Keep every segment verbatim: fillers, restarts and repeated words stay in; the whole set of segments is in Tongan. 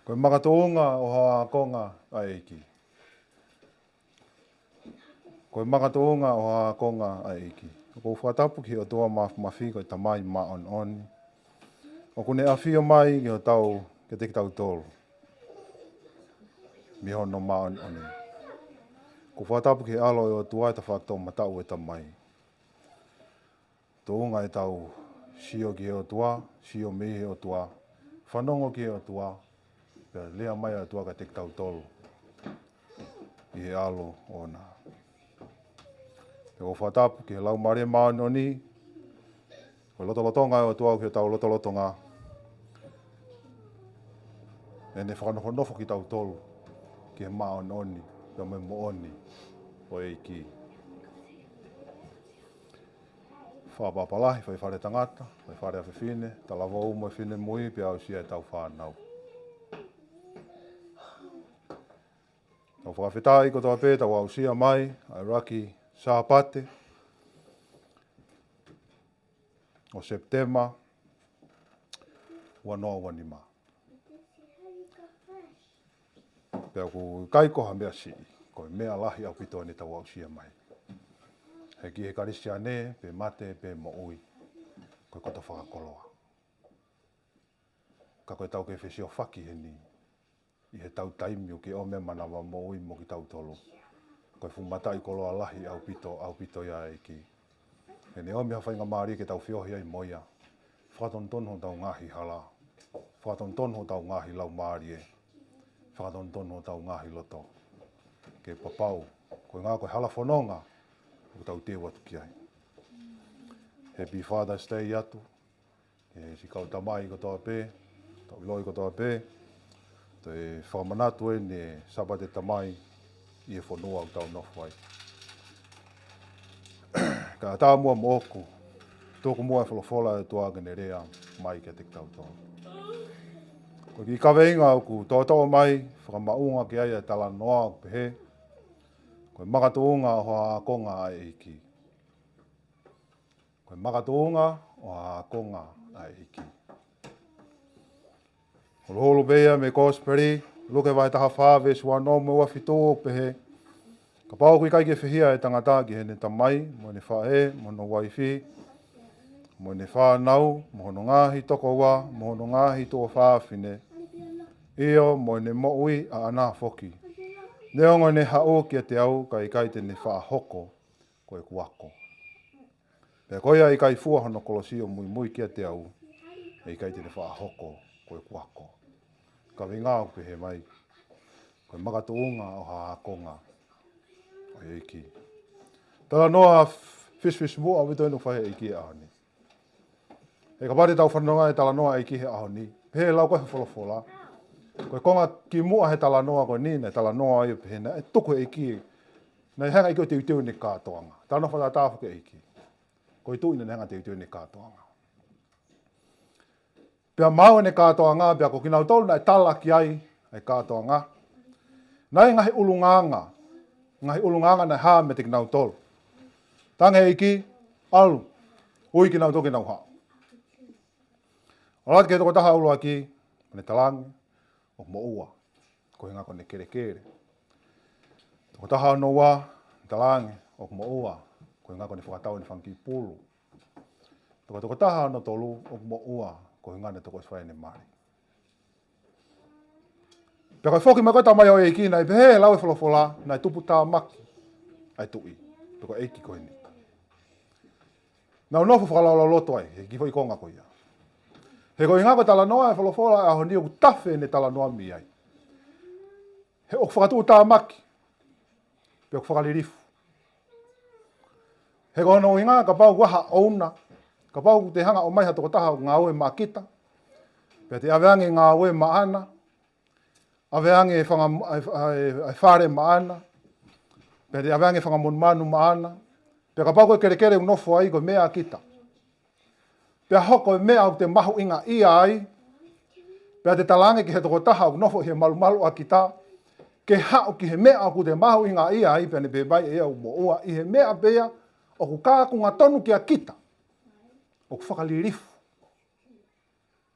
Ko e makatuʻunga ʻo ha ākonga ʻa e ʻEiki. Ko e makatuʻunga ʻo ha ākonga ʻa e ʻEiki. ʻOku ou fakatapu ki he ʻOtua Māfimafi, ko e Tamai māʻoniʻoni. ʻOku ne ʻafio mai ki hotau, kiate kitautolu mei hono māʻoniʻoni. ʻOku ou fakatapu ki he ʻAlo ʻo e ʻOtua, ʻa e tafaʻaki toʻomataʻu ʻo e Tamai. Tuʻunga ʻetau sio ki he ʻOtua, sio mei he ʻOtua, fanongo ki he ʻOtua, pea lea mai ʻa e ʻOtua kiate kitautolu ʻi he ʻAlo ʻoʻona. Pea ʻoku ou fakatapu ki he Laumālie Māʻoniʻoni, ko e lotolotonga ʻo e ʻOtua ki hotau lotolotonga, ʻene fakanofonofo kitautolu ki he māʻoniʻoni pea mo e moʻoni ʻo e ʻEiki. Fakaʻapaʻapa lahi, faifekau tangata, faifekau fefine, talavou mo e finemui, pea aʻusia ʻetau fānau. Tau fakafetaʻi kotoa pē, tau aʻusia mai ʻa e ʻuluaki Sāpate ʻo Sepitema, ua noa ua nima. Pea ʻoku ʻikai ko ha meʻa siʻi, ko e meʻa lahi ʻaupito ʻetau aʻusia mai. He ki he Kalisitiane, pe mate, pe moʻui, ko e koto fakakoloa. Ka ko ʻetau kei fesiofaki heni ʻi heʻetau taimi ʻoku kei ʻomi e manava moʻui mo kitautolu. Ko e fuʻu mataʻikoloa lahi ʻaupito, ʻaupito ia ʻa e ʻEiki. He ne ʻomi ha faingamālie ke tau feohi ai mo ia. Fakatonutonu hotau ngaahi hala. Fakatonutonu hotau ngaahi laumālie. Fakatonutonu hotau ngaahi loto. Ke papau, ko e ʻuhinga ko e hala fononga ʻoku tau teu atu ki ai. Happy Father's Day atu ki he siʻi kau tamai kotoa pē, tau ʻiloʻi kotoa pē, toe fakamanatu eni e Sāpate Tamai ʻi he fonua ʻoku tau nofo ai. Kae ʻatā muʻa moʻoku, tuku muʻa e folofola ʻa e ʻOtua ke ne lea mai kiate kitautolu. Ko e kiʻi kaveinga ʻoku toʻotoʻo mai, fakamaʻunga ki ai e talanoa ʻoku pehē, ko e makatuʻunga ʻo ha ākonga ʻa e ʻEiki. Ko e makatuʻunga ʻo ha ākonga ʻa e ʻEiki. Holoholo pē ia mei he Kosipeli, Luke vahe taha fā, veesi ua ono mo e ua fitu ʻoku pehē, kapau ʻoku ʻikai ke fehiʻa e tangata ki heʻene tamai, mo ʻene faʻē, mo hono uaifi, mo ʻene fānau, mo hono ngaahi tokoua, mo hono ngaahi tuofāfine, ʻio, mo ʻene moʻui ʻaʻana foki, neongo ʻene haʻu kiate au, ka ʻikai te ne faʻa hoko ko ʻeku ako. Pea ko ia ʻe ʻikai fua hono kolosi ʻo muimui kiate au, ʻe ʻikai te ne faʻa hoko ko ʻeku ako. Kaveinga ʻoku pehē mai, ko e makatuʻunga ʻo ha ākonga ʻo e ʻEiki. Talanoa fisifisimuʻa ʻaupito eni ʻoku fai ʻe he ʻEiki he ʻaho ni. He kapau te tau fanongo he talanoa ʻa e ʻEiki he ʻaho ni, pehē lau ko e folofola, ko e konga kimuʻa he talanoa ko eni, naʻe talanoa ai pehē naʻe tuku ʻe he ʻEiki, naʻe hanga ʻe he ʻEiki ʻo teuteu ʻene kātoanga. Talanoa fakatātā foki ʻa e ʻEiki. Ko e tuʻi naʻa ne hanga ʻo teuteu ʻene kātoanga. Pea maʻu ʻene kātoanga, pea ko kinautolu naʻe tala ki ai ʻa e kātoanga, naʻe ngaahi ʻulungaanga, ngaahi ʻulungaanga naʻe hā meiate kinautolu. Talaange ʻe he ʻEiki, ʻalu, ui kinautolu ke nau haʻu. ʻAlu atu ki he tokotaha ʻuluaki, naʻa ne talaange ʻoku moʻua, ko e ʻuhinga ko ʻene kelekele. Tokotaha hono ua, talaange ʻoku moʻua, ko e ʻuhinga ko ʻene fakatau ʻene fanga kiʻi pulu. Toko, tokotaha hono tolu, ʻoku moʻua, ko e ʻuhinga naʻe toki ʻosi fai ʻene mali. Pea ko e foki mai ko e tamaioʻeiki, naʻe pehē ʻe he lau ʻa e folofola, naʻe tuputāmaki ʻa e tuʻi, pe ko e ʻeiki ko eni. Naʻa nau nofo fakalaulauloto ai he kiʻi foʻi konga ko ia. He ko e ʻuhinga ko e talanoa ʻa e folofola ʻa e ʻaho ni ʻoku tafe ʻene talanoa mei ai. He ʻoku fakatuʻutāmaki, pea ʻoku fakalilifu. He ko hono ʻuhinga, kapau ʻoku ʻi ai ha ʻouna, kapau ʻoku te hanga ʻo ʻomai ha tokotaha ʻoku ngāue maʻa kita, pea te ʻave ange e ngāue maʻana, ʻave ange e fanga, e, e, e fale maʻana, pea te ʻave ange e fanga monumanu maʻana, pea kapau ko e kelekele ʻoku nofo ai ko e meʻa ʻa kita. Pea hoko e meʻa ʻoku te mahuʻingaʻia ai, pea te talaange ki he tokotaha ʻoku nofo ʻi he malumalu ʻa kita, ke haʻu ki he meʻa ʻoku te mahuʻingaʻia ai, pea ne pehē mai ʻe ia ʻoku moʻua ʻi he meʻa pē ia ʻoku kaunga tonu kia kita, ʻoku fakalilifu.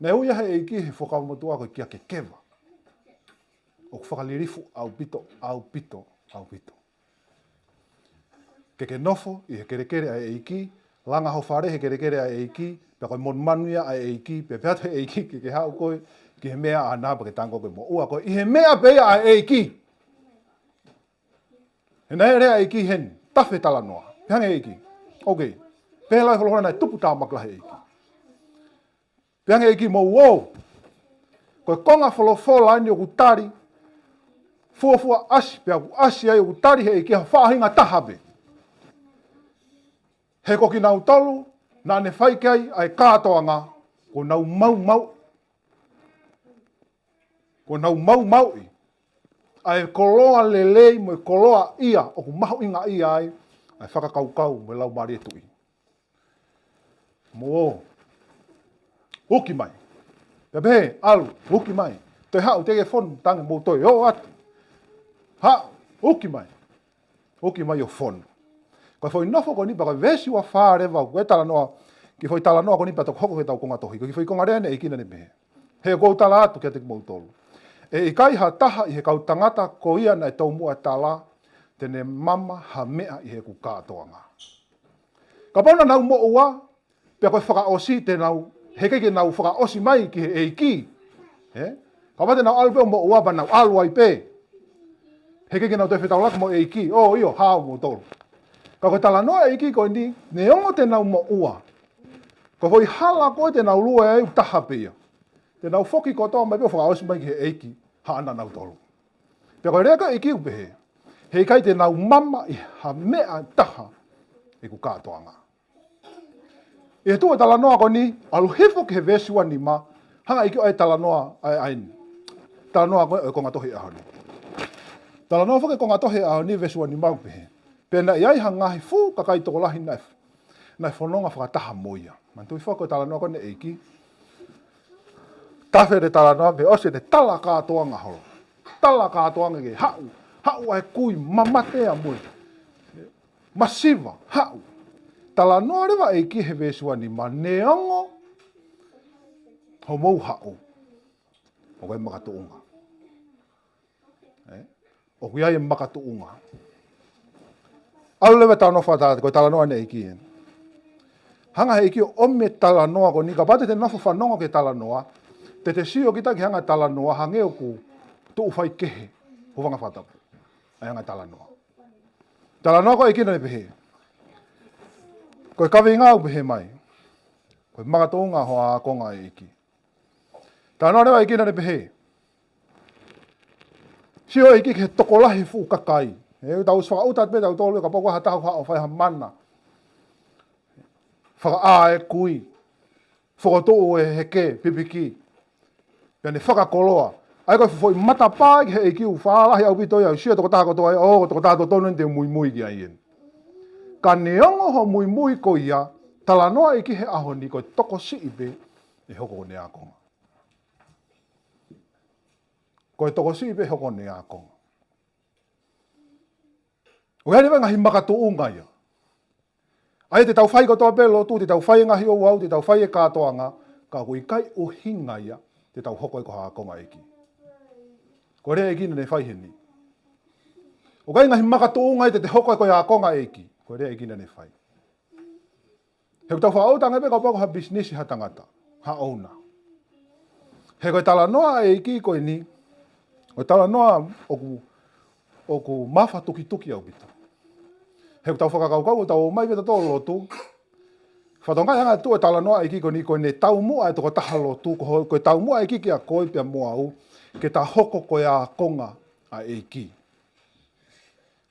Naʻe ui ia ʻe he ʻEiki he Fuakava Motuʻa ko e kia kekeva. ʻoku fakalilifu ʻaupito, ʻaupito, ʻaupito. Ke ke nofo ʻi he kelekele ʻa e ʻEiki, langa ho fale he kelekele ʻa e ʻEiki, pea ko e monumanu ia ʻa e ʻEiki, pea pehē atu ʻe he ʻEiki ke ke haʻu koe ki he meʻa ʻaʻana pea ke tango koe mo ua koe ʻi he meʻa pē ia ʻa e ʻEiki. He naʻe lea ʻEiki heni, tafe talanoa. Pehē ange ʻEiki. Ok. Pehē lau e folofola naʻe tupu tāmaki lahi ʻEiki. Pehē ange ʻEiki mo uo. Ko e konga folofola eni ʻoku tali. Fuofua ʻasi, pea ʻoku ʻasi ai ʻoku tali ʻe he ʻEiki ha faʻahinga taha pē. He ko kinautolu, naʻa ne fai ki ai ʻa e kātoanga, ko nau maumau. Ko nau maumauʻi ʻa e koloa lelei mo e koloa ia ʻoku mahuʻinga ia ai ʻa e fakakaukau mo e laumālie tuʻi. Mo uki mai. Pea pehē, ʻalu, uki mai. Toe haʻu, te ke fonu, tangi mo toe ō atu. Haʻu, uki mai. Uki mai ʻo fonu. Ko e foʻi nofo ko eni pea ko e veesi ua fā leva, ko e talanoa, ki he foʻi talanoa ko eni pea toki hoko ki he tau konga tohi. Ko e foʻi konga lea eni ʻEiki naʻa ne pehē. He ʻoku ou tala atu kiate kimoutolu. ʻE ʻikai ha taha ʻi he kau tangata ko ia naʻe tomuʻa tala, te ne mama ha meʻa ʻi heʻeku kātoanga. Kapau naʻa nau moʻua, pea ko e fakaʻosi te nau, he ʻikai ke nau fakaʻosi mai ki he ʻEiki. He? Kapau te nau ʻalu pē ʻo moʻua pea nau ʻalu ai pē. He ʻikai ke nau toe fetaulaki mo e ʻEiki. ʻŌ, ʻio, haʻu moutolu. Ka ko e talanoa ʻEiki ko eni, neongo te nau moʻua. Ko e foʻi hala ko ē te nau lue ai ʻoku taha pē ia. Te nau foki kotoa mai pē ʻo fakaʻosi mai ki he ʻEiki, haʻana nautolu. Pea ko e lea ko ē ʻEiki ʻoku pehē. He ʻikai te nau mama ʻi ha meʻa taha ʻeku kātoanga. ʻI he tuʻu e talanoa ko eni, ʻalu hifo ki he veesi ua nima, hanga ʻEiki ʻo ʻai talanoa, ʻai, ʻai. Talanoa ko ē, ʻo e konga tohi ʻaho ni. Talanoa foki e konga tohi ʻaho ni veesi ua nima ʻoku pehē. Pea naʻe ʻi ai ha ngaahi fuʻu kakai tokolahi naʻe, naʻe fononga fakataha mo ia. Manatuʻi foki ko e talanoa ko eni ʻEiki. Tafe ʻene talanoa, pea ʻosi ʻene tala kātoanga holo. Tala kātoanga ke haʻu, haʻu ʻa e kui, mamatea mo e masiva, haʻu. Talanoa leva ʻEiki he veesi ua nima, neongo homou haʻu. ʻOku ʻi ai e makatuʻunga. Ē? ʻOku ʻi ai e makatuʻunga. ʻAlu leva e talanoa fakatātā, ko e talanoa eni ʻEiki ē. Hanga he ʻEiki ʻo ʻomi e talanoa ko eni, kapau te te nofo fanongo ki he talanoa, te te sio kita ki he anga e talanoa, hangē ʻoku tuʻu faikehe, hūfanga he fakatapu. ʻA e anga e talanoa. Talanoa ko ē ʻEiki naʻa ne pehē. Ko e kaveinga ʻoku pehē mai. Ko e makatuʻunga hoʻo ākonga ʻEiki. Talanoa leva ʻEiki naʻa ne pehē. Sio ʻEiki ki he tokolahi fuʻu kakai. ʻE tau ʻosi fakaʻuta pē tautolu kapau ko ha taha ʻoku haʻu ʻo fai ha mana. Fakaʻā e kui. Fokotuʻu e heke, pipiki. Pea ne fakakoloa. ʻA ia ko e foʻi matapā ki he ʻEiki ʻoku fālahi ʻaupito ia, sio tokotaha kotoa ia, ʻō, tokotaha totonu eni te u muimui ki ai eni. Ka neongo hoʻo muimui ko ia, talanoa ʻEiki he ʻaho ni ko e tokosiʻi pē ʻe hoko ko ʻene ākonga. Ko e tokosiʻi pē ʻe hoko ko ʻene ākonga. ʻOku ʻi ai leva e ngaahi makatuʻunga ia. ʻA ia te tau fai kotoa pē lotu, te tau fai e ngaahi ouau, te tau fai e kātoanga, ka ʻoku ʻikai ʻuhinga ia, te tau hoko ai ko ha ākonga ʻEiki. Ko e lea ʻEiki naʻa ne fai heni. ʻOku ʻi ai e ngaahi makatuʻunga ia te te hoko ai ko e ākonga ʻEiki. Ko e lea ʻEiki naʻa ne fai. He ʻoku tau fakaʻuta ange pē kapau ko ha business ha tangata, ha owner. He ko e talanoa ʻEiki ko eni, ko e talanoa ʻoku, ʻoku mafatukituki ʻaupito. He ʻoku tau fakakaukau, ʻoku tau ō mai pē tautolu ʻo lotu. Fatonga anga tuʻu e talanoa ʻEiki ko eni, ko ʻene taumuʻa e tokotaha lotu, ko ho-, ko e taumuʻa ʻEiki kia koe pea mo au, ke ta hoko ko e ākonga ʻa e ʻEiki.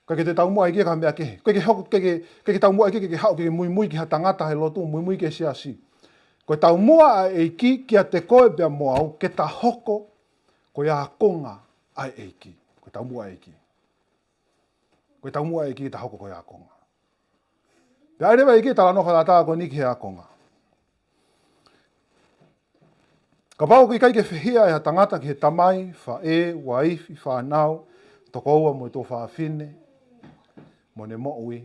ʻIkai ke te taumuʻa ʻEiki ki ha meʻa kehe. ʻIkai ke hoko, ʻikai ke, ʻikai ke taumuʻa ʻEiki ke, ke haʻu ke muimui ki ha tangata he lotu, muimui ki he siasi. Ko e taumuʻa ʻa e ʻEiki kiate koe pea mo au, ke ta hoko ko e ākonga ʻa e ʻEiki. Ko e taumuʻa ʻEiki. Ko e taumuʻa ʻEiki ke ta hoko ko e ākonga. Pea ʻai leva ʻEiki e talanoa fakatātā ko eni ki he ākonga. Kapau ʻoku ʻikai ke fehiʻa ʻe ha tangata ki he tamai, faʻē, uaifi, fānau, tokoua mo e tuofāfine, mo ʻene moʻui,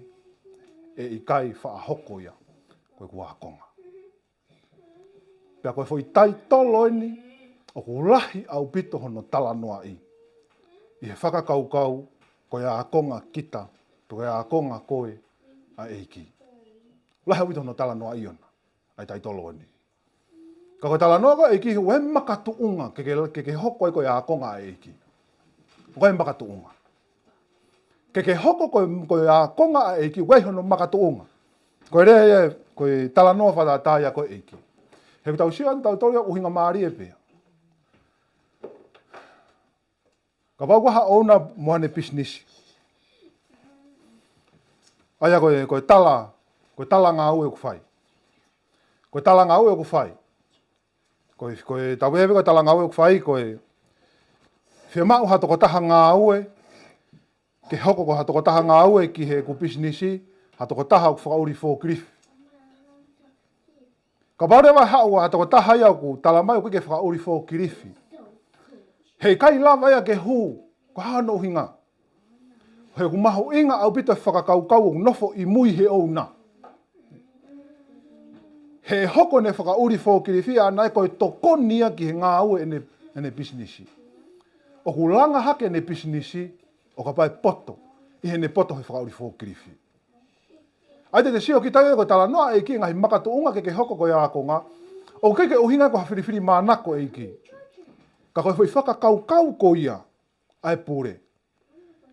ʻe ʻikai faʻa hoko ia ko ʻeku ākonga. Pea ko e foʻi taitolo eni, ʻoku lahi ʻaupito hono talanoaʻi. ʻi he fakakaukau ko e ākonga kita, pe ko e ākonga koe ʻa e ʻEiki. Lahi ʻaupito hono talanoaʻi ʻona ʻa e taitolo ni. Ka ko e talanoa ko e ʻEiki, ʻoku ʻi ai e makatuʻunga ke ke, ke ke hoko ai ko e ākonga ʻa e ʻEiki. ʻOku ʻi ai e makatuʻunga. Ke ke hoko ko e, ko e ākonga ʻa e ʻEiki, ʻoku ʻi ai hono makatuʻunga. Ko e lea ia, ko e talanoa fakatātā ia ko e ʻEiki. He ʻoku tau sio atu tautolu ia ʻuhinga mālie pē ia. Kapau ko ha ʻouna mo haʻane pisinisi. ʻA ia ko e, ko e tala, ko e tala ngāue ʻoku fai. Ko e tala ngāue ʻoku fai. Ko e, ko e tau veve ko e tala ngāue ʻoku fai, ko e fiemaʻu ha tokotaha ngāue, ke hoko ko ha tokotaha ngāue ki heʻeku pisinisi, ha tokotaha ʻoku fakaʻuli forklift. Kapau leva ʻe haʻu ha tokotaha ia ʻoku tala mai ʻoku ʻikai ke fakaʻuli forklift, heʻikai lava ia ke hū, ko e hā hono ʻuhinga? He ʻoku mahuʻinga ʻaupito e fakakaukau ʻoku nofo ʻi mui he ʻouna. He ʻe hoko ʻene fakaʻuli forklift ia ʻaʻana ia ko e tokoni ia ki he ngāue ʻene, ʻene pisinisi. ʻOku langa hake ʻene pisinisi, ʻo kapau ʻe poto, ʻi heʻene poto he fakaʻuli forklift. ʻA ia te te sio kita ia ko e talanoa ʻa e ʻEiki ngaahi makatuʻunga ke ke hoko ko e ākonga, ʻoku ʻikai ke ʻuhinga ko ha filifilimānako ʻa e ʻEiki. Ka ko e foʻi fakakaukau ko ia ʻa e pule.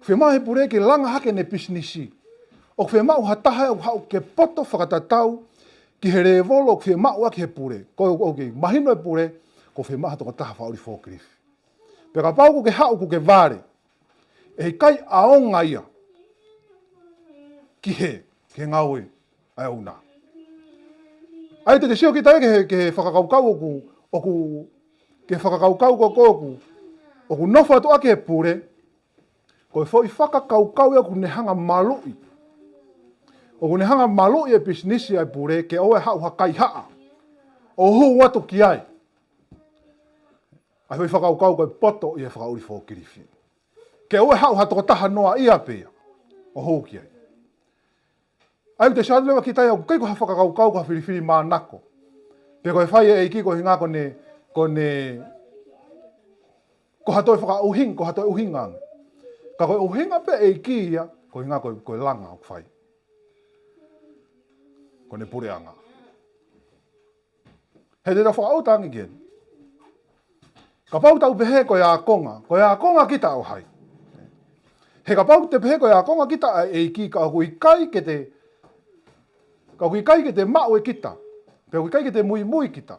Fiemaʻu he pule ke langa hake ʻene pisinisi. ʻOku fiemaʻu ha taha ʻoku haʻu ke poto fakatatau ki he lēvolo ʻoku fiemaʻu ʻaki he pule. Ko e, ʻoku mahino e pule, ʻoku fiemaʻu ha tokotaha fakaʻuli forklift. Pea kapau ʻoku ke haʻu ʻoku ke vale, ʻe ʻikai ʻaonga ia ki he, ki he ngāue ʻa e ʻouna. ʻA ia te te sio kita ia ki he, ki he fakakaukau ʻoku, ʻoku, ki he fakakaukau ko ē ʻoku, ʻoku nofo atu ʻaki he pule, ko e foʻi fakakaukau ia ʻoku ne hanga maluʻi. ʻOku ne hanga maluʻi e pisinisi ʻa e pule ke ʻoua ʻe haʻu ha kaihaʻa ʻo hū atu ki ai. ʻA e foʻi fakakaukau ko e poto ʻi he fakaʻuli forklift. Ke ʻoua ʻe haʻu ha tokotaha noa ia pē ia ʻo hū ki ai. ʻA ia te sio atu leva kita ia ʻoku ʻikai ko ha fakakaukau ko ha filifilimānako. Pe ko e fai ʻe he ʻEiki ko e ʻuhinga ko ʻene, ko ʻene, ko ha toe fakaʻuhinga, ko ha toe ʻuhinga ange. Ka ko e ʻuhinga pē ʻa e ʻEiki ia, ko e ʻuhinga ko e, ko e langa ʻoku fai. Ko ʻene puleʻanga. He te tau fakaʻuta ange ki heni. Kapau tau pehē ko e ākonga, ko e ākonga kita ʻo hai? He kapau te pehē ko e ākonga kita ʻa e ʻEiki ka ʻoku ʻikai ke te, ka ʻoku ʻikai ke te maʻu ʻe kita, pe ʻoku ʻikai ke te muimui kita,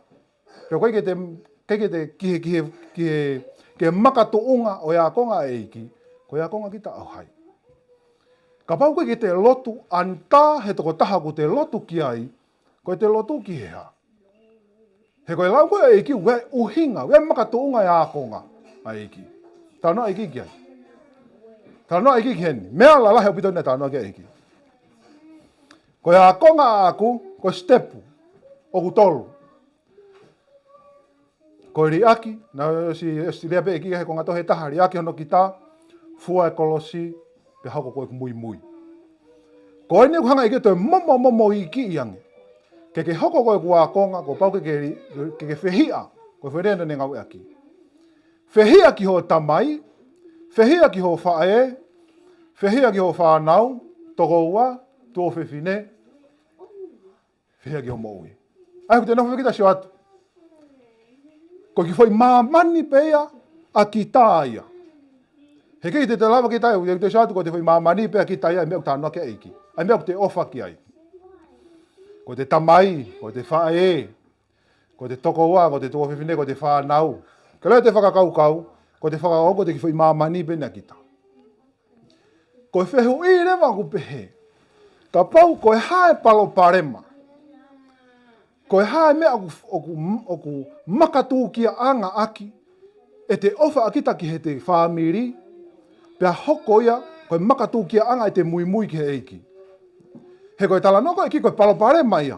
pe ʻoku ʻikai ke te, ʻikai ke te ki he, ki he, ki he, ki he makatuʻunga ʻo e ākonga ʻa e ʻEiki, ko e ākonga kita ʻo hai? Kapau ʻoku ʻikai ke te lotu ʻanitā he tokotaha ʻoku te lotu ki ai, ko e te lotu ki he hā? He ko e lau ko ē ʻa e ʻEiki, ʻoku ʻi ai e ʻuhinga, ʻoku ʻi ai e makatuʻunga ʻa e ākonga ʻa e ʻEiki. Talanoa ʻEiki ki ai. Talanoa ʻEiki ki heni. Meʻa lalahi ʻaupito ʻene talanoa ki ai ʻEiki. Ko e ākonga ʻaʻaku, ko e sitepu ʻoku tolu. Ko e liʻaki, naʻe ʻosi, ʻosi lea pē ʻEiki he konga tohi ʻe taha, liʻaki hono kita, fua e kolosi, pea hoko ko ʻeku muimui. Ko eni ʻoku hanga ʻe he ʻEiki ʻo toe momo, momo iiki ange. Ke ke hoko ko ʻeku ākonga, kuo pau ke ke, ke ke fehiʻa, ko e fēnena ne ngāueʻaki. Fehiʻa ki hoʻo tamai, fehiʻa ki hoʻo faʻē, fehiʻa ki hoʻo fānau, tokoua, tuofefine, fehiʻa ki hoʻo moʻui. ʻA ia ʻoku te nofo kita sio atu. Ko e kiʻi foʻi māmani pē ia ʻa kita ia. He ʻikai te te lava kita ia, ʻoku te sio atu ko e foʻi māmani pē ʻa kita ia, ʻa e meʻa ʻoku talanoa ki ai ʻEiki. ʻA e meʻa ʻoku te ʻofa ki ai. Ko e te tamai, ko e te faʻē, ko e te tokoua, ko e te tuofefine, ko e te fānau. Ke lea te fakakaukau, ko e te fakakaukau, ko e te kiʻi foʻi māmani pē ʻa kita. Ko e fehuʻi leva ʻoku pehē. Kapau ko e hā e palopalema. Ko e hā e meʻa ʻoku, ʻoku, ʻoku makatūkiaʻanga ʻaki ʻete ʻofa ʻa kita ki heʻete fāmili, pea hoko ia ko e makatūkiaʻanga ʻete muimui ki he ʻEiki. He ko e talanoa ko ē ʻEiki ko e palopalema ia.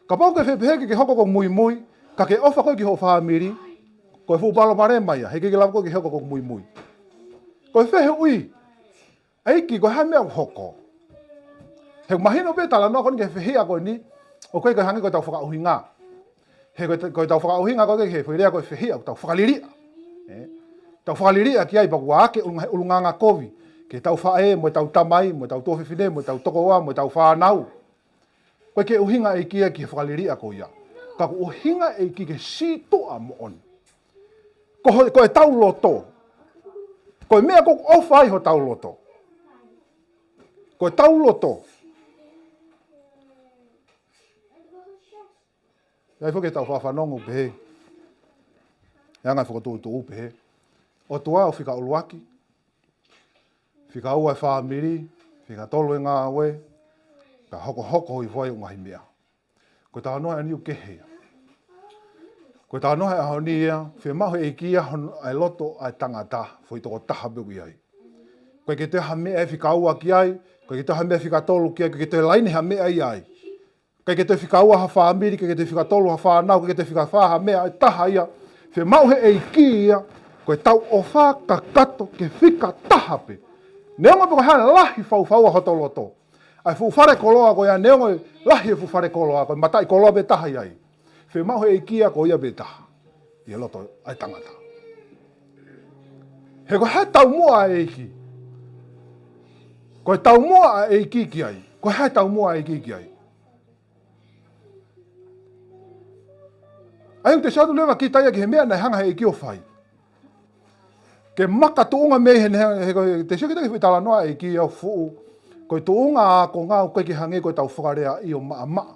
Kapau ʻoku ke fie pehē ke ke hoko ko e muimui, ka ke ʻofa koe ki hoʻo fāmili, ko e fuʻu palopalema ia, he ʻikai ke lava koe ke hoko ko e muimui. Ko e fehuʻi, ʻEiki, ko e hā e meʻa ʻoku hoko? He ʻoku mahino pē talanoa ko eni ki he fehiʻa ko eni, ʻoku ʻikai ko e hangē ko ʻetau fakaʻuhinga. He ko e, ko ʻetau fakaʻuhinga ko ē ki he foʻi lea ko e fehiʻa, ʻoku tau fakaliliʻa. Ē? Tau fakaliliʻa ki ai pea kuo ʻave e ʻulunga-, ʻulungaanga kovi ki heʻetau faʻē, mo ʻetau tamai, mo ʻetau tuofefine, mo ʻetau tokoua, mo ʻetau fānau. ʻOku ʻikai ke ʻuhinga e ʻEiki ia ki he fakaliliʻa ko ia. Ka ʻoku ʻuhinga e ʻEiki ki he sītuʻa moʻoni. Ko ho-, ko ʻetau loto. Ko e meʻa ʻoku ʻofa ai hotau loto. Ko ʻetau loto. ʻI ai foki ʻetau faʻa fanongo pehē. ʻI he anga e fokotuʻutuʻu pehē. ʻOtua ʻoku fika ʻuluaki. Fika ua e fāmili. Fika tolu e ngāue. Ka hokohoko hifo ai ʻū ngaahi meʻa. Ko e talanoa ʻeni ʻoku kehe ia. Ko e talanoa he ʻaho ni ia, fiemaʻu he ʻEiki ia hono ʻai e loto ʻa e tangata, foʻi tokotaha pē ʻoku ʻi ai. ʻOku ʻikai ke toe ha meʻa ʻe fika ua ki ai, ʻoku ʻikai ke toe ha meʻa fika tolu ki ai, ʻoku ʻikai ke toe laine ha meʻa ia ai. ʻOku ʻikai ke toe fika ua ha fāmili, ʻoku ʻikai ke toe fika tolu ha fānau, ʻoku ʻikai ke toe fika fā ha meʻa ʻe taha ia. Fiemaʻu he ʻEiki ia, ko ʻetau ʻofa kakato ke fika taha pē. Neongo pe ko e hā e lahi faufaua hoto loto. ʻA e fuʻu fale koloa ko ia neongo e lahi e fuʻu fale koloa, ko e mataʻi koloa pē taha ʻi ai. Fiemaʻu he ʻEiki ia ko ia pē taha. ʻI he loto ʻa e tangata. He ko e hā e taumuʻa ʻa e ʻEiki. Ko e taumuʻa ʻa e ʻEiki ki ai. Ko e hā e taumuʻa ʻa e ʻEiki ki ai. ʻA ia ʻoku te sio atu leva kita ia ki he meʻa naʻe hanga he ʻEiki ʻo fai. Ke makatuʻunga mei he, he, he, ko e, te sio kita ki he foʻi talanoa ʻa e ʻEiki ʻo fuʻu. Ko e tuʻunga ākonga ʻoku ʻikai ke hangē ko ʻetau fakalea ʻi ʻo maʻamaʻa.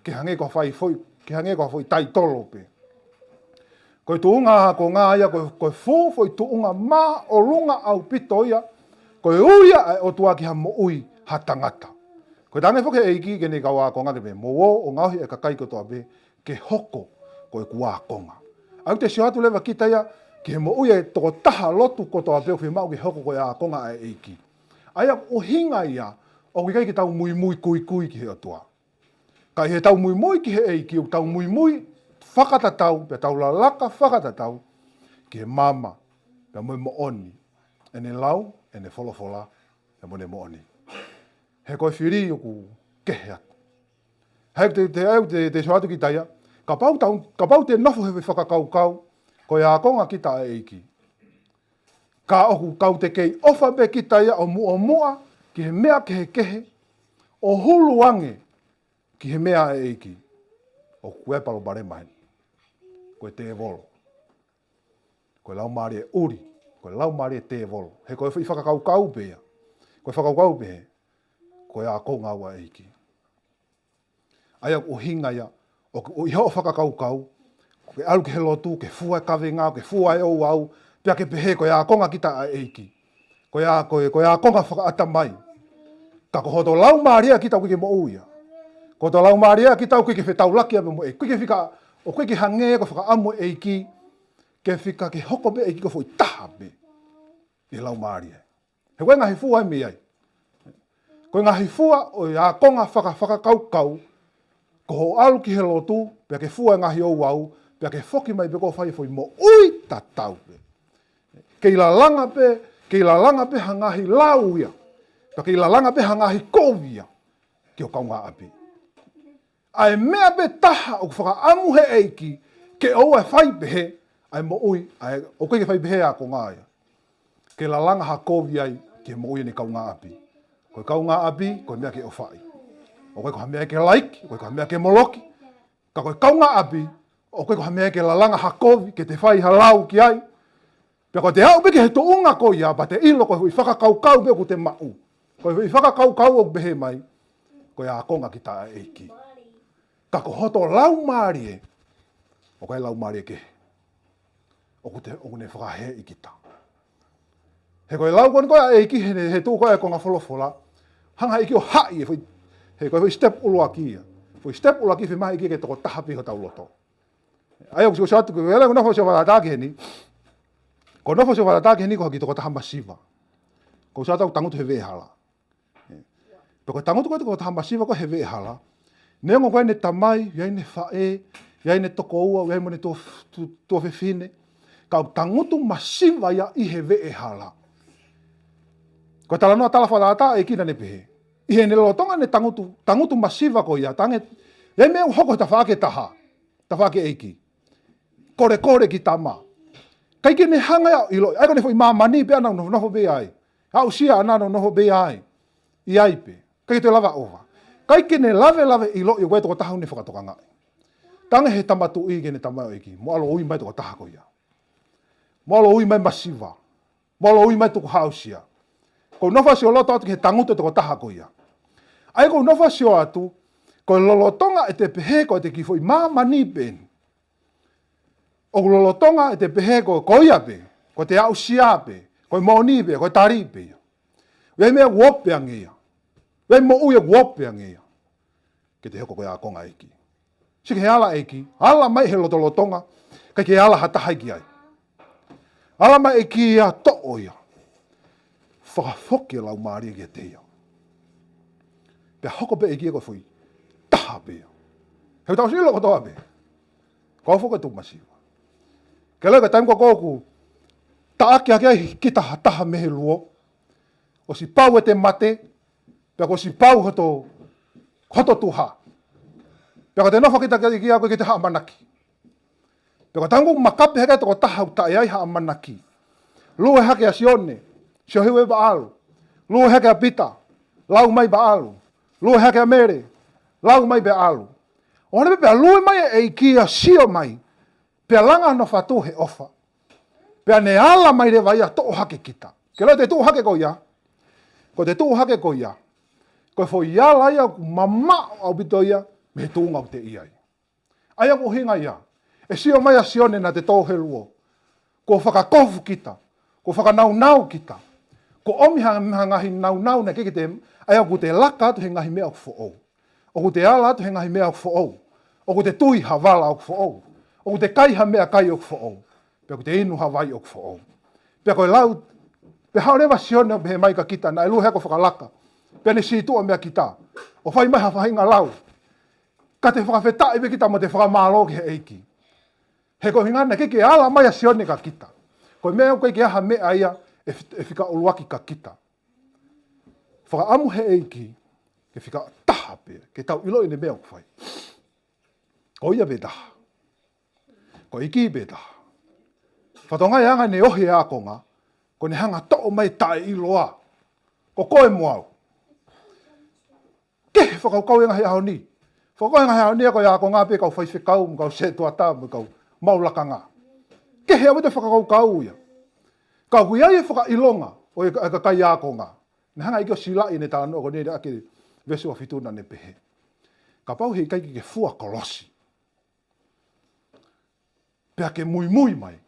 Ke hangē ko ha fai foʻi, ke hangē ko ha foʻi taitolo pē. Ko e tuʻunga ākonga ia, ko e, ko e fuʻu foʻi tuʻunga māʻolunga ʻaupito ia. Ko e ui ia ʻa e ʻOtua ki ha moʻui ha tangata. Ko e talaange foki he ʻEiki ki heʻene kau ākonga ke pehē, mou ō ʻo ngaohi e kakai kotoa pē, ke hoko ko ʻeku ākonga. ʻA ia ʻoku te sio atu leva kita ia, ki he moʻui ʻa e tokotaha lotu kotoa pē ʻoku fiemaʻu ke hoko ko e ākonga ʻa e ʻEiki. ʻA ia ʻoku ʻuhinga ia, ʻoku ʻikai ke tau muimui kuikui ki he ʻOtua. Ka ʻi heʻetau muimui ki he ʻEiki, ʻoku tau muimui fakatatau, pea tau lalaka fakatatau, ki he maama, pea mo e moʻoni, ʻene lau, ʻene folofola, pea mo ʻene moʻoni. He ko e fili ʻoku kehe atu. He te, te, te, te, te sio atu kita ia. Kapau tau, kapau te nofo he fakakaukau, ko e ākonga kita ʻa e ʻEiki. Ka ʻoku kau te kei ʻofa pē kita ia ʻo muʻomuʻa, ki he meʻa kehekehe, ʻo hulu ange, ki he meʻa ʻa e ʻEiki. ʻOku ʻi ai e palopalema heni. Ko e tēvolo. Ko e laumālie ʻuli. Ko e laumālie tēvolo. He ko e foʻi fakakaukau pē ia. Ko e fakakaukau pē he. Ko e ākonga au ʻa e ʻEiki. ʻA ia ʻoku ʻuhinga ia, ʻoku, ʻoku ʻi hoʻo fakakaukau, ke ʻalu ki he lotu, ke fua e kavenga, ke fua e ouau, pea ke pehē ko e ākonga kita ʻa e ʻEiki. Ko e ā-, ko e, ko e ākonga fakaʻatamai. Ka ko hoto laumālie kita ʻoku ʻikai ke moʻui ia. Ko hoto laumālie kita ʻoku ʻikai ke fetaulaki ia pea mo e ʻEiki. ʻOku ʻikai ke fika, ʻoku ʻikai ke hangē ko e fakaʻamu e ʻEiki, ke fika ke hoko pē ʻEiki ko e foʻi taha pē. ʻI he laumālie. He ko e ngaahi fua ʻe mei ai. Ko e ngaahi fua ʻo e ākonga faka-, fakakaukau, ko hoʻo ʻalu ki he lotu, pea ke fua e ngaahi ouau, pea ke foki mai pē ko e fai e foʻi moʻui tatau pē. Kei lalanga pē, kei lalanga pē ha ngaahi lau ia. Pea kei lalanga pē ha ngaahi kovi ia. Ki ho kaungāʻapi. ʻA e meʻa pē taha ʻoku fakaʻamu he ʻEiki, ke ʻoua ʻe fai pehē, ʻa e moʻui, ʻa e, ʻoku ʻikai ke fai pehē ʻa e ākonga ia. Ke lalanga ha kovi ai, ki he moʻui ʻene kaungāʻapi. Ko e kaungāʻapi, ko e meʻa ke ʻofaʻi. ʻOku ʻikai ko ha meʻa ke laiki, ʻoku ʻikai ko ha meʻa ke moloki. Ka ko e kaungāʻapi, ʻoku ʻikai ko ha meʻa ke lalanga ha kovi, ke te fai ha lau ki ai. Pea ko te aʻu pē ki he tuʻunga ko ia, pea te ʻilo ko e foʻi fakakaukau pē ʻoku te maʻu. Ko e foʻi fakakaukau ʻoku pehē mai, ko e ākonga kita ʻa e ʻEiki. Ka ko hoto laumālie, ʻoku ʻi ai e laumālie kehe. ʻOku te, ʻoku ne fakahēʻi kita. He ko e lau ko eni ko ē ʻa e ʻEiki he, he tuʻu ko ē ʻa e konga folofola. Hanga ʻEiki ʻo haʻi e foʻi, he ko e foʻi step ʻuluaki ia. Foʻi step ʻuluaki fiemaʻu ʻEiki ke tokotaha pē hotau loto. ʻA ia ʻoku sio atu, ko e lau ko e nofo sio fakatātā ki heni. Ko e nofo sio fakatātā ki heni ko ha kiʻi tokotaha masiva. Ko e sio atu ʻoku tangutu he veʻehala. Pea ko e tangutu ko ē tokotaha masiva ko ē he veʻehala. Neongo ko ʻene tamai, ʻi ai ʻene faʻē, ʻi ai ʻene tokoua, ʻi ai mo ʻene tuo, tu-, tuofefine. Ka ʻoku tangutu masiva ia ʻi he veʻehala. Ko e talanoa tala fakatātā ʻa e ʻEiki naʻa ne pehē. ʻI heʻene lolotonga ʻene tangutu, tangutu masiva ko ia, tange, ʻi ai e meʻa ʻoku hoko he tafaʻaki ʻe taha. Tafaʻaki ʻeiki. Kolekole ki tama. ʻIkai ke ne hanga ʻo ʻiloʻi, ʻa ia ko ʻene foʻi māmani pē ʻaʻana ʻoku nofo pē ai. Aʻusia ʻaʻana ʻoku nofo pē ai. ʻI ai pē. ʻIkai ke toe lava ʻova. ʻIkai ke ne lavelave ʻiloʻi ʻoku ʻi ai e tokotaha ʻoku ne fakatokangaʻi. Talaange he tama tuʻi ki heʻene tamaioʻeiki, mo ʻalu ʻo ui mai e tokotaha ko ia. Mo ʻalu ʻo ui mai e masiva. Mo ʻalu ʻo ui mai e tukuhāusia. Ko e nofo ʻo sio loto atu ki he tangutu e tokotaha ko ia. ʻA ia ko e nofo ʻo sio atu, ko e lolotonga ʻete pehē ko ʻete kiʻi foʻi māmani pē eni. ʻOku lolotonga ʻete pehē ko, ko ia pē, ko ʻete aʻusia pē, ko e moʻoni pē, ko e tali pē ia. ʻOku ʻi ai e meʻa ʻoku ope ange ia. ʻOku ʻi ai e moʻui ʻoku ope ange ia. Ke te hoko ko e ākonga ʻa e ʻEiki. Sio ki he ala ʻa e ʻEiki, ala mai he lotolotonga, ʻikai ke ala ha taha ia ki ai. Ala mai e ʻEiki ia toʻo ia. Fakafoki e laumālie kiate ia. Pea hoko pē e ʻEiki ia ko e foʻi taha pē ia. He ʻoku tau sio ʻilo kotoa pē. Ko au foki ʻoku ou masiva. Ke lava ko e taimi ko ē ʻoku taʻaki hake ai kita ha taha mei he luo. ʻOsi pau ʻete mate, pea kuo ʻosi pau hoto, hoto tuha. Pea ko ʻete nofo kita ki ai ʻoku ʻikai ke toe ʻi ai ha ʻamanaki. Pea ko e taimi ʻoku makape hake ai e tokotaha ʻoku taʻe ʻi ai ha ʻamanaki. Lue hake ʻa Sione, sio hiu e vaʻalu. Lue hake ʻa Pita, lau mai vaʻalu. Lue hake ʻa Mele, lau mai vaʻalu. ʻO hangē pē pea lue mai e ʻEiki ʻo sio mai. Pea langa hono fatu he ʻofa. Pea ne ala mai leva ia ʻo toʻo hake kita. Ke lava ʻete tuʻu hake ko ia. Ko ʻete tuʻu hake ko ia. Ko e foʻi ala ia ʻoku mamaʻo ʻaupito ia mei he tuʻunga ʻoku te ʻi ai. ʻA ia ko e ʻuhinga ia. ʻE sio mai ʻa Sione naʻa te tō he luo. Kuo fakakofu kita. Kuo fakanaunau kita. Kuo ʻomi ha, ha ngaahi naunau naʻe ʻikai ke te, ʻa ia ʻoku te laka atu he ngaahi meʻa ʻoku foʻou. ʻOku te ala atu he ngaahi meʻa ʻoku foʻou. ʻOku te tui ha vala ʻoku foʻou. ʻOku te kai ha meʻakai ʻoku foʻou. Pea ʻoku te inu ha vai ʻoku foʻou. Pea ko e lau, pea haʻu leva ʻa Sione ʻo pehē mai kia kita, naʻe lue hake ʻo fakalaka. Pea ne sītuʻa meia kita. ʻO fai mai ha faʻahinga lau. Ka te fakafetaʻi pē kita mo te fakamālō ki he ʻEiki. He ko e ʻuhinga naʻe ʻikai ke ala mai ʻa Sione kia kita. Ko e meʻa ʻoku ʻikai ke ʻi ai ha meʻa ia ʻe fi-, ʻe fika ʻuluaki kia kita. Fakaʻamu he ʻEiki, ke fika taha pē, ke tau ʻiloʻi ʻene meʻa ʻoku fai. Ko ia pē taha. Ko e ʻEiki pē taha. Fatongia e anga ʻene ohi e ākonga, ko ʻene hanga ʻo toʻo mai e taʻeʻiloa. Ko koe mo au. Kehe fakakaukau e ngaahi ʻaho ni. Fakakaukau e ngaahi ʻaho ni ʻa e kau ākonga pē kau faifekau, mo e kau sētuata, mo e kau maʻu lakanga. Kehe ʻaupito e fakakaukau ia. Ka ʻoku ʻi ai e fakaʻilonga ʻo e ka-, e kakai ākonga. Naʻe hanga ʻEiki ʻo silaʻi ʻene talanoa ko eni ʻaki e veesi uofitu naʻa ne pehē. Kapau heʻikai ke ke fua kolosi. Pea ke muimui mai.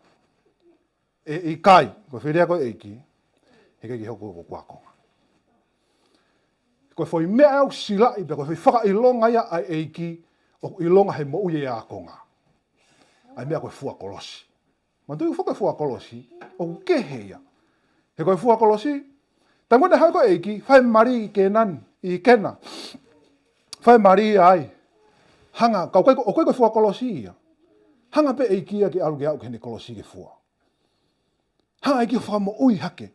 ʻE ʻikai, ko e fili ia ko e ʻEiki, heʻikai ke hoko ko hoku ākonga. Ko e foʻi meʻa ʻoku silaʻi, pea ko e foʻi fakaʻilonga ia ʻa e ʻEiki, ʻoku ʻilonga he moʻui e ākonga. ʻA e meʻa ko e fua kolosi. Manatuʻi foki e fua kolosi, ʻoku kehe ia. He ko e fua kolosi, taimi ko ē naʻe haʻu ko ē e ʻEiki, fai mali ʻi Kēnani, ʻi Kena. Fai mali ai. Hanga, ka ʻoku ʻikai ko, ʻoku ʻikai ko e fua kolosi ia. Hanga pē ʻEiki ia ke ʻalu ke aʻu ki heʻene kolosi ke fua. Hanga ʻEiki ʻo fakamoʻui hake.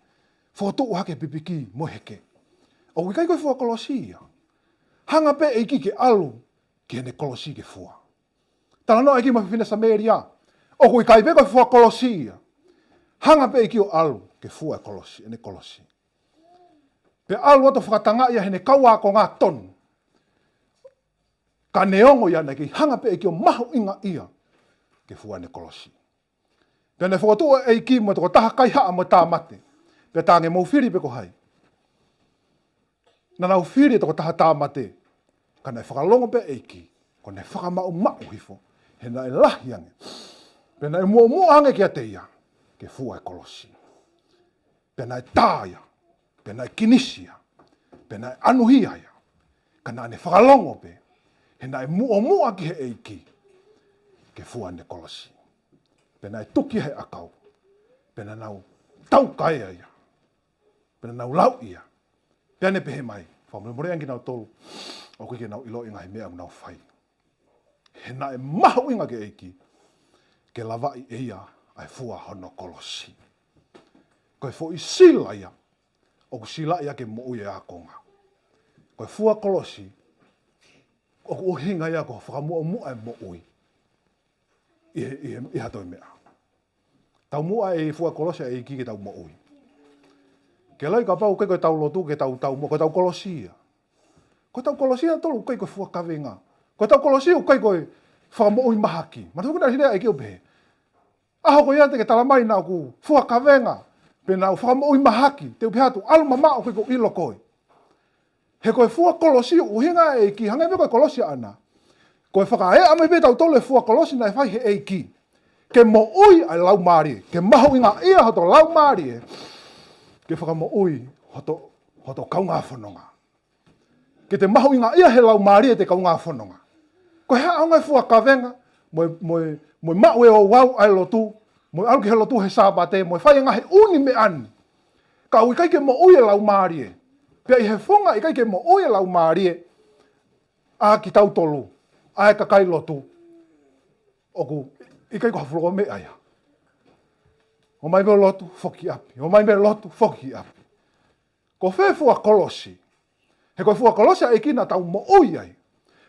Fokotuʻu hake pipiki mo heke. ʻOku ʻikai ko e fua kolosi ia. Hanga pē ʻEiki ke ʻalu ki heʻene kolosi ke fua. Talanoa ʻEiki mo e fefine Samēlia. ʻOku ʻikai pē ko e fua kolosi ia. Hanga pē ʻEiki ʻo ʻalu ke fua e kolosi, ʻene kolosi. Pea ʻalu atu ʻo fakatangaʻi ia heʻene kau ākonga tonu. Ka neongo ia naʻe ʻikai, hanga pē ʻEiki ʻo mahuʻingaʻia ke fua ʻene kolosi. Pea naʻe fokotuʻu ʻe he ʻEiki mo e tokotaha kaihaʻa mo e tāmate. Pea talaange mou fili pē ko hai. Naʻa nau fili e tokotaha tāmate. Ka naʻe fakalongo pē ʻEiki. Ko ʻene fakamaʻumaʻu hifo. He naʻe lahi ange. Pea naʻe muʻomuʻa ange kiate ia. Ke fua e kolosi. Pea naʻe tā ia. Pea naʻe kinisi ia. Pea naʻe ʻanuhia ia. Ka naʻa ne fakalongo pē. He naʻe muʻomuʻa ki he ʻEiki. Ke fua ʻene kolosi. Pea naʻe tuki he ʻakau. Pea naʻa nau taukaea ia. Pea naʻa nau lau ia. Pea ne pehē mai. Fakamolemole ange kinautolu. ʻOku ʻikai ke nau ʻiloʻi e ngaahi meʻa ʻoku nau fai. He naʻe mahuʻinga ki he ʻEiki. Ke lavaʻi ʻe ia ʻa e fua hono kolosi. Ko e foʻi sila ia. ʻOku silaʻi ʻaki e moʻui e ākonga. Ko e fua kolosi. ʻOku ʻuhinga ia ko e fakamuʻomuʻa e moʻui. ʻI he, ʻi he, ʻi ha toe meʻa. Taumuʻa e fua kolosi ʻa e ʻEiki ke tau moʻui. Ke loi kapau ʻikai ko ʻetau lotu ke tau taumuʻa, ko ʻetau kolosi ia. Ko ʻetau kolosi ia tolu ʻikai ko e fua kavenga. Ko ʻetau kolosi ʻikai ko e fakamoʻui mahaki. Manatuʻi naʻe lea e ʻEiki ʻo pehē, ʻaho ko ia te ke tala mai naʻa ku fua kavenga, pe naʻa ku fakamoʻui mahaki, te u pehē atu, ʻalu mamaʻo, ʻikai ke u ʻilo koe. He ko e fua kolosi ʻoku ʻuhinga e ʻEiki, hangē pē ko e kolosi ʻaʻana. Ko e fakaeʻa mai pē tautolu e fua kolosi naʻe fai he ʻEiki. Ke moʻui ʻa e laumālie, ke mahuʻingaʻia hoto laumālie, ke fakamoʻui hoto, hoto kaungā fononga. Ke te mahuʻingaʻia he laumālie ʻete kaungā fononga. Ko e hā ʻaonga e fua kavenga, mo e, mo e, mo e maʻu e ouau ʻa e lotu, mo e ʻalu ki he lotu he Sāpate, mo e fai e ngaahi ʻū meʻa ni. Ka ʻoku ʻikai ke moʻui e laumālie. Pea ʻi he funga ʻikai ke moʻui e laumālie, ʻa kitautolu, ʻa e kakai lotu, ʻoku ʻikai ko ha fuʻu meʻa ia. ʻOmai pē ʻo lotu, foki ʻapi. ʻOmai pē ʻo lotu, foki ʻapi. Ko fē fua kolosi? He ko e fua kolosi ʻa e ʻEiki naʻa tau moʻui ai.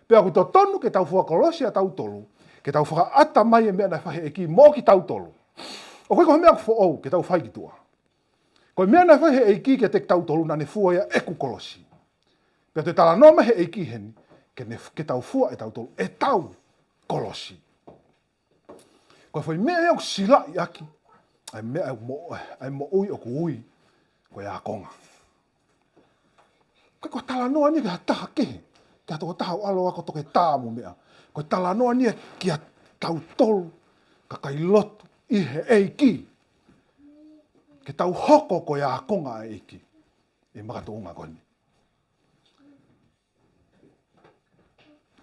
Pea ʻoku totonu ke tau fua kolosi ʻa tautolu, ke tau fakaʻata mai e meʻa naʻe fai he ʻEiki mo kitautolu. ʻOku ʻikai ko ha meʻa foʻou ke tau fai ki tuʻa. Ko e meʻa naʻe fai he ʻEiki kiate kitautolu naʻa ne fua ia ʻeku kolosi. Pea toe talanoa mai he ʻEiki heni, ke ne, ke tau fua ʻe tautolu ʻetau kolosi. Ko e foʻi meʻa ia ʻoku silaʻi ʻaki ʻa e meʻa ʻoku mo-, ʻa e moʻui ʻoku ui ko e ākonga. ʻIkai ko e talanoa ni ki ha taha kehe, ki ha tokotaha ʻo ʻalu ʻo ako toketā mo meʻa. Ko e talanoa ni kiate kitautolu, kakai lotu ʻi he ʻEiki. Ke tau hoko ko e ākonga ʻa e ʻEiki ʻi he makatuʻunga ko eni.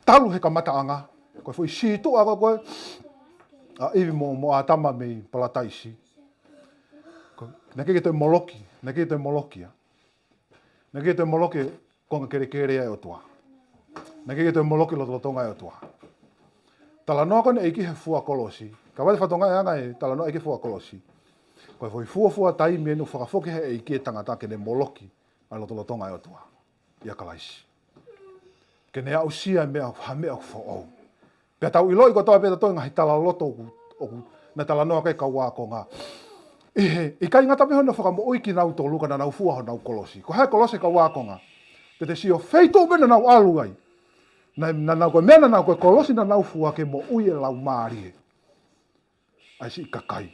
Talu he kamataʻanga, ko e foʻi sītuʻa ko ē ʻa ʻIvi mo, mo ʻĀtama mei Palataisi. Ko, naʻe ʻikai ke toe moloki, naʻe ʻikai ke toe moloki ia. Naʻe ʻikai ke toe moloki e konga kelekele ʻa e ʻOtua. Naʻe ʻikai ke toe moloki e lotolotonga ʻa e ʻOtua. Talanoa ko eni e ʻEiki he fua kolosi. Ka vale fatonga e anga e talanoa e ʻEiki he fua kolosi. Ko e foʻi fuofua taimi eni ʻoku fakafoki he ʻEiki e tangata ke ne moloki ʻa e lotolotonga ʻa e ʻOtua ʻia Kalaisi. Ke ne aʻusia e meʻa, ha meʻa foʻou. Pea tau ʻiloʻi kotoa pē tautolu e ngaahi talaloto ʻoku, ʻoku, naʻe talanoa ki ai e kau ākonga. ʻI he, ʻikai ngata pē hono fakamoʻui kinautolu ka naʻa nau fua honau kolosi. Ko e hā e kolosi e kau ākonga? Te te sio feituʻu pē naʻa nau ʻalu ai. Naʻa, naʻa nau ko e meʻa naʻa nau ko e kolosi naʻa nau fua ke moʻui e laumālie ʻa e siʻi kakai.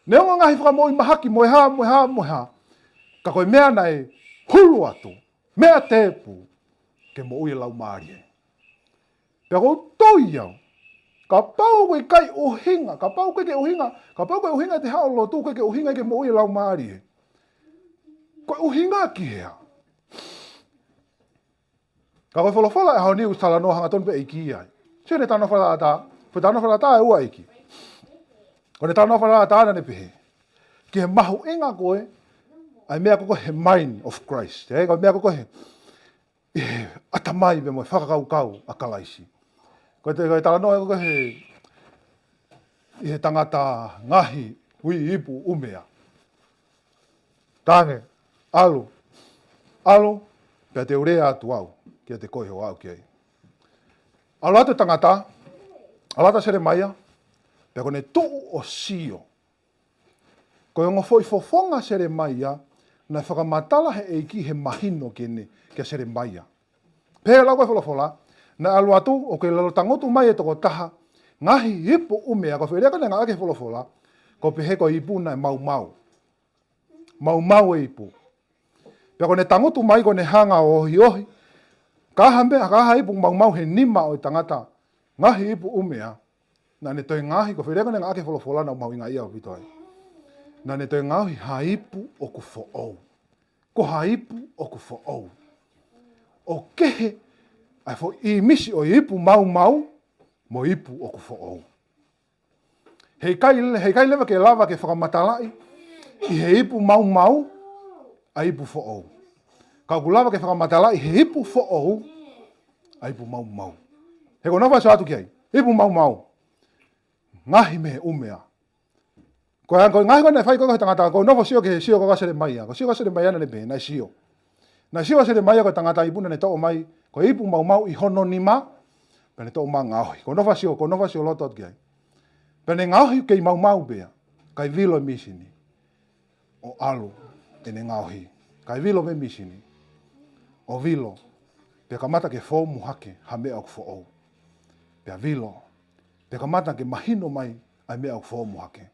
Neongo e ngaahi fakamoʻui mahaki mo e hā, mo e hā, mo e hā. Ka ko e meʻa naʻe hulu atu, meʻa tēpū, ke moʻui e laumālie. Pea ʻoku ou tui au, kapau ʻoku ʻikai ʻuhinga, kapau ʻoku ʻikai ke ʻuhinga, kapau ʻoku ʻikai ʻuhinga ʻete haʻu ʻo lotu, ʻoku ʻikai ke ʻuhinga ke moʻui e laumālie. Ko e ʻuhinga ki hea? Ka ko e folofola e ʻaho ni ʻoku talanoa hangatonu pē ʻEiki ai. Sio ʻene talanoa fakatātā, ko e talanoa fakatātā ʻe ua ʻEiki. Ko ʻene talanoa fakatātā naʻa ne pehē ki he mahuʻinga ko ē ʻa e meʻa ko ē he mind of Christ. ʻE, ko e meʻa ko ē he, he ʻatamai pea mo e fakakaukau ʻa Kalaisi. Ko e te, ko e talanoa ko ē he, ʻi he tangata ngaohi hui ipu ʻumea. Tange, ʻalu, ʻalu, pea te u lea atu au kiate koe ʻo aʻu ki ai. ʻAlu atu e tangata, ʻalu atu ʻa Selemaia, pea ko ʻene tuʻu ʻo sio. Ko e ongo foʻi fofonga ʻo Selemaia, naʻe fakamatala he ʻEiki he mahino ki heʻene, kia Selemaia. Pea lau ko ē e folofola, naʻe ʻalu atu ʻoku lalo tangutu mai e tokotaha, ngaohi ipu ʻumea, ko e foʻi lea ko ē naʻe ngāueʻaki he folofola, ko e pehē ko e ipu naʻe maumau. Maumau e ipu. Pea ko ʻene tangutu mai ko ʻene hanga ʻo ohiohi. Ka ʻi ai ha meʻa, ka ʻi ai ha ipu maumau he nima ʻo e tangata ngaohi ipu ʻumea, naʻa ne toe ngaohi, ko e foʻi lea ko ē naʻe ngāueʻaki he folofola naʻa ku mahuʻingaʻia ʻaupito ai. Naʻa ne toe ngaohi ha ipu ʻoku foʻou. Ko ha ipu ʻoku foʻou. ʻOku kehe ʻa e foʻi ʻīmisi ʻo e ipu maumau mo e ipu ʻoku foʻou. He ʻikai, he ʻikai leva ke lava ke fakamatalaʻi ʻi he ipu maumau ʻa e ipu foʻou. Ka ʻoku lava ke fakamatalaʻi he ipu foʻou ʻa e ipu maumau. He ko e nofo ʻo sio atu ki ai, ipu maumau. Ngaohi mei he ʻumea. Ko e, ko e ngaahi ko ē naʻe fai ko ē he tangata, ko e nofo ʻo sio ki he sio ko ē ʻa Selemaia. Ko e sio ko ē ʻa Selemaia naʻa ne pehē, naʻe sio. Naʻe sio ʻa Selemaia ko e tangata ipu naʻa ne toʻo mai, ko e ipu maumau ʻi hono nima, pea ne toʻo mai ngaohi. Ko e nofo ʻo sio, ko e nofo ʻo sio loto atu ki ai. Pea ne ngaohi kei maumau pē ia, kae vilo e mīsini. ʻO ʻalu ʻene ngaohi, kae vilo pē mīsini. ʻO vilo, pea kamata ke fōmu hake ha meʻa ʻoku foʻou. Pea vilo, pea kamata ke mahino mai ʻa e meʻa ʻoku fōmu hake.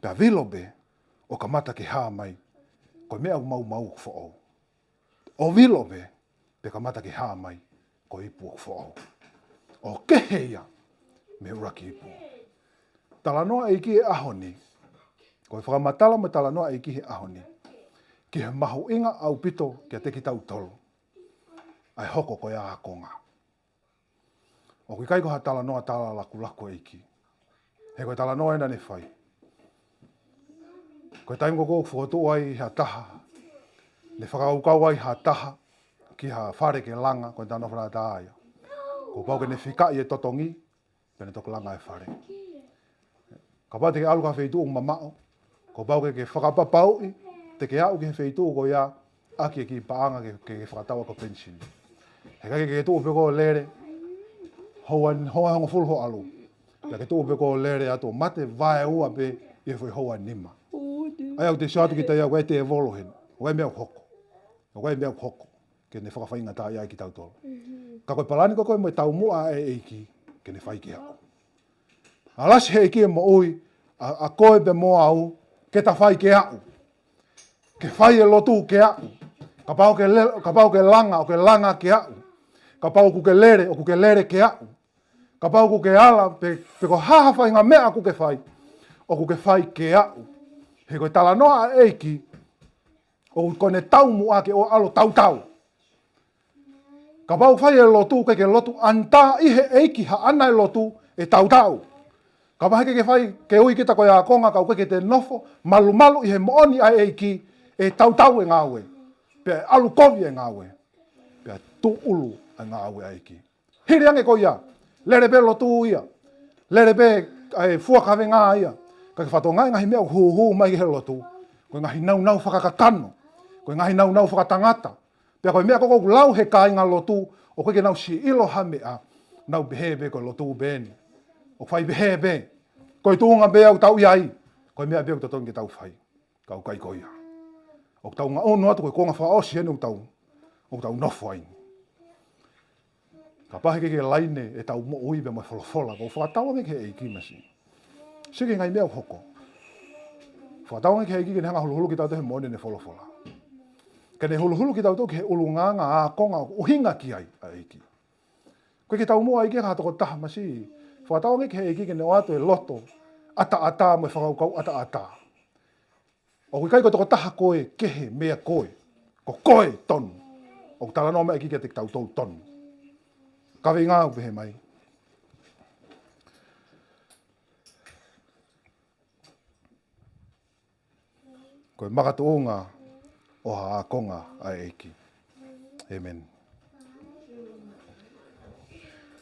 Pea vilo pē, ʻo kamata ke hā mai, ko e meʻa ʻoku maumau ʻoku foʻou. ʻO vilo pē, pea kamata ke hā mai, ko e ipu ʻoku foʻou. ʻO kehe ia mei he ʻuluaki ipu. Talanoa ʻEiki he ʻaho ni, ko e fakamatala mo e talanoa ʻEiki he ʻaho ni, ki he mahuʻinga ʻaupito kiate kitautolu ʻa e hoko ko e ākonga. ʻOku ʻikai ko ha talanoa tala lakulaku ʻEiki. He ko e talanoa ena ne fai. Ko e taimi ko ē ʻoku fokotuʻu ai ha taha, ne fakakaukau ai ha taha ki ha fale ke langa, ko e talanoa fakatātā ia. Kuo pau ke ne fikaʻi e totongi, pea ne toki langa e fale. Kapau te ke ʻalu ki ha feituʻu mamaʻo, kuo pau ke ke fakapapauʻi te ke aʻu ki he feituʻu ko ia ʻaki e kiʻi paʻanga ke, ke, ke fakatau ai ko e penisini. He ʻikai ke ke tuʻu pē ʻo lele, houa, houa hongofulu hoʻo ʻalu. Pea ke tuʻu pē ʻo lele atu ʻo mate vaeua pē ʻi he foʻi houa nima. ʻA ia ʻoku te sio atu kita ia ko e tēvolo heni. ʻOku ʻi ai e meʻa ʻoku hoko. ʻOku ʻi ai e meʻa ʻoku hoko ke ne fakafaingataʻaʻia ai kitautolu. Ka ko e palani ko ē ko ē mo e taumuʻa ʻa e ʻEiki, ke ne fai ke aʻu. ʻAlasi he ʻEiki e moʻui, ʻa, ʻa koe pea mo au, ke ta fai ke aʻu. Ke fai e lotu ke aʻu. Kapau ke le-, kapau ke langa, ʻo ke langa ke aʻu. Kapau ʻoku ke lele, ʻoku ke lele ke aʻu. Kapau ʻoku ke ala, pe, pe ko e hā ha faʻahinga meʻa ʻoku ke fai, ʻoku ke fai ke aʻu. He ko e talanoa ʻa e ʻEiki, ʻoku ko ʻene taumuʻa ke ʻoua ʻe ʻalu ʻo tautau. Kapau ʻoku fai e lotu, ʻikai ke lotu ʻanitā ʻi he ʻEiki haʻana e lotu ʻe tautau. Kapau he ʻikai ke fai, ke ui kita ko e ākonga, ka ʻoku ʻikai ke te nofo malumalu ʻi he moʻoni ʻa e ʻEiki, ʻe tautau e ngāue. Pea ʻe ʻalu kovi e ngāue. Pea tuʻulu e ngāue ʻa e ʻEiki. Hili ange ko ia, lele pē lotu ia. Lele pē ʻa e fua kavenga ia. Ka ke fakatokangaʻi e ngaahi meʻa ʻoku hūhū mai ki he lotu, ko e ngaahi naunau fakakakano. Ko e ngaahi naunau fakatangata. Pea ko e meʻa ko ē ʻoku lau he kāingalotu, ʻoku ʻikai ke nau siʻi ʻilo ha meʻa, nau pehē pē ko e lotu pē eni. ʻOku fai pehē pē. Ko e tuʻunga pē ʻoku tau ʻi ai, ko e meʻa pē ʻoku totonu ke tau fai. Ka ʻoku ʻikai ko ia. ʻOku tau ngaʻunu atu ko e konga fakaʻosi eni ʻoku tau, ʻoku tau nofo ai. Kapau he ʻikai ke laine ʻetau moʻui pea mo e folofola, ʻoku fakatauange ki he ʻEiki masi. Sio ki he ngaahi meʻa ʻoku hoko. Fakatauange ki he ʻEiki ke ne hanga ʻo huluhulu kitautolu he moʻoni ʻene folofola. Ke ne huluhulu kitautolu ki he ʻulungaanga ākonga ʻoku ʻuhinga ki ai ʻa e ʻEiki. ʻOku ʻikai ke taumuʻa ʻEiki ki ha tokotaha masi. Fakatauange ki he ʻEiki ke ne ʻoatu e loto ʻataʻatā mo e fakakaukau ʻataʻatā. ʻOku ʻikai ko e tokotaha ko ē kehe mei a koe. Ko koe tonu. ʻOku talanoa mai ʻEiki kiate kitautolu tonu. Kaveinga ʻoku pehē mai, ko e makatuʻunga ʻo ha ākonga ʻa e ʻEiki. ʻĒmeni.